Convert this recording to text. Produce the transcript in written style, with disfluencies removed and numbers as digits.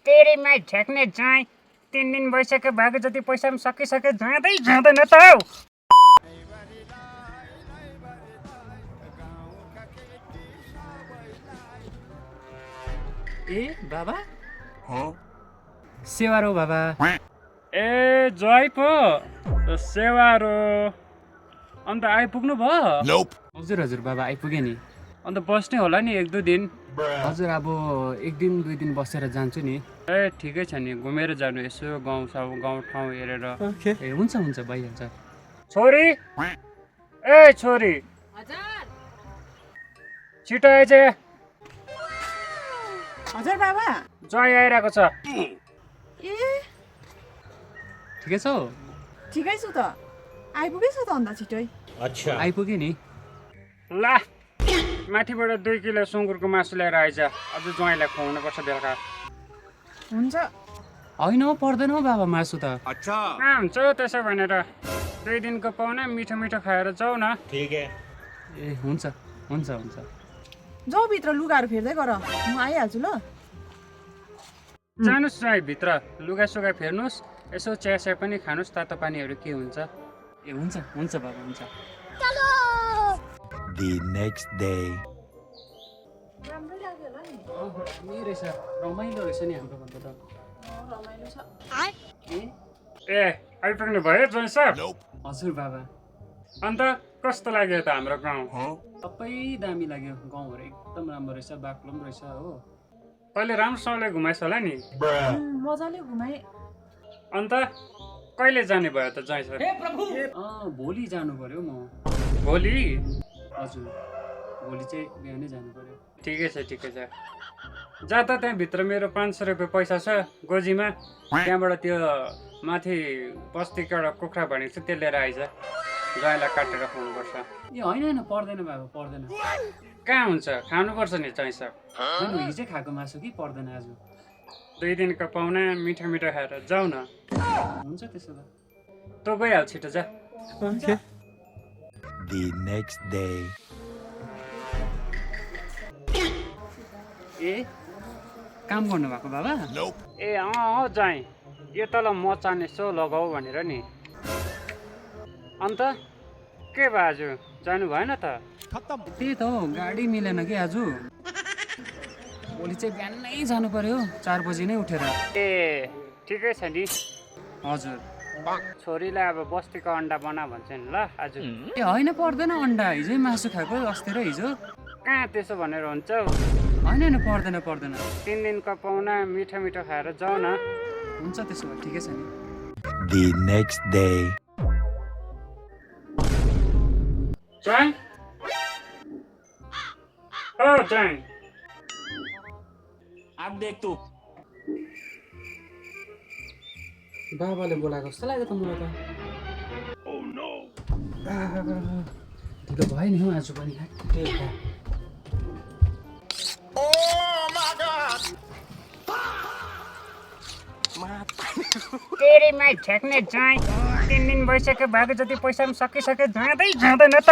तेरीमा ठेक्ने जाँ 3 दिन भइसक्यो भएको जति पैसा पनि सकिसक्यो जाँदै जाँदैन त ए बाबा सेवारो बाबा ए जय पो सेवारो अन्त आइपुग्नु भयो हजुर हजुर बाबा आइपुगे नि अन्त बस्ने होला नि 1-2 दिन हजुर अब 1 दिन 2 दिन बसेर जान्छु नि ए ठिकै छ नि घुमेर जानु यसो गाउँ ठाउँ हेरेर ए हुन्छ हुन्छ भइहाल्छ छोरी ए छोरी हजुर छिटो आइज हजुर बाबा जय आइरहेको छ ए ठिकै छौ ठिकै छु त आइपुगेछ त अन्त छिटै आइपुगे नि ला माथिबाट 2 किलो सुँगुरको मासु ल्याएर आइज अझ ज्वाइँलाई खुवाउनु पर्छ बेलुका हुन्छ होइन हौ पर्दैन हौ बाबा मासु त कहाँ हुन्छ त्यसो भनेर 2 दिनको पाउना मिठो मिठो खाएर जाऊ न ए हुन्छ हुन्छ हुन्छ जाऊ भित्र लुगाहरू फेर्दै गर म आइहाल्छु ल जानुस् जय भित्र लुगा सुगा फेर्नुहोस् यसो चिया पनि खानुहोस् तातो पानीहरू के हुन्छ ए हुन्छ हुन्छ बाबा हुन्छ The next day. राम्रै लाग्यो होला नि दामी रहेछ रमाइलो रहेछ नि हाम्रो भन्दा त रमाइलो छ ए आइपुग्नु भयो जय सर हजुर बाबा अन्त कस्तो लाग्यो त हाम्रो गाउँ सबै दामी लाग्यो गाउँहरू एकदम राम्रो रहेछ बाक्लो पनि रहेछ हो तैँले राम्रोसँगले घुमाइस् होला नि मजाले घुमाए अन्त कहिले जाने भयो त जय सर भोलि जानु पर्यो म भोलि हजुर भोलि चाहिँ बिहानै जानु पर्यो ठिकै छ जा त त्यहाँ भित्र मेरो 500 रुपियाँ पैसा छ गोजीमा त्यहाँबाट त्यो माथि बस्तीको एउटा कुखुरा भनेको छ त्यो लिएर आइज जयलाई काटेर खुवाउनुपर्छ ए होइन पर्दैन बाबा पर्दैन कहाँ हुन्छ खानुपर्छ नि जय सर होइन हिजै खाएको मासु कि पर्दैन आज 2 दिनको पाउना मिठो मिठो खाएर जाऊ न हुन्छ त्यसो भए तँ गइहाल छिटो जा The next day. ए काम गर्नु भएको बाबा ए अँ जाएँ यो तल मचान यसो लगाऊ भनेर नि अन्त के भयो आज जानु भएन त त्यही त हो गाडी मिलेन कि आज भोलि चाहिँ बिहानै जानु पर्यो 4 बजी नै उठेर ए ठिकै छ नि हजुर छोरीलाई अब बस्तीको अन्डा बना भन्छ नि ल आज ए होइन पर्दैन अन्डा हिजै मासु खाएको अस्ति र हिजो कहाँ त्यसो भनेर हुन्छ होइन पर्दैन 3 दिनको पाउना मिठो मिठो खाएर जाऊ न हुन्छ त्यसो भए ठिकै छ नि The next day. जाएँ ओ जाएँ अब देख तू बाबाले बोलाएको जस्तो लाग्यो त मलाई त ढिलो भयो नि हौ आज पनि तेरीमा ठेक्ने जाँ 3 दिन भइसक्यो भएको जति पैसा पनि सकिसक्यो जाँदै जाँदैन त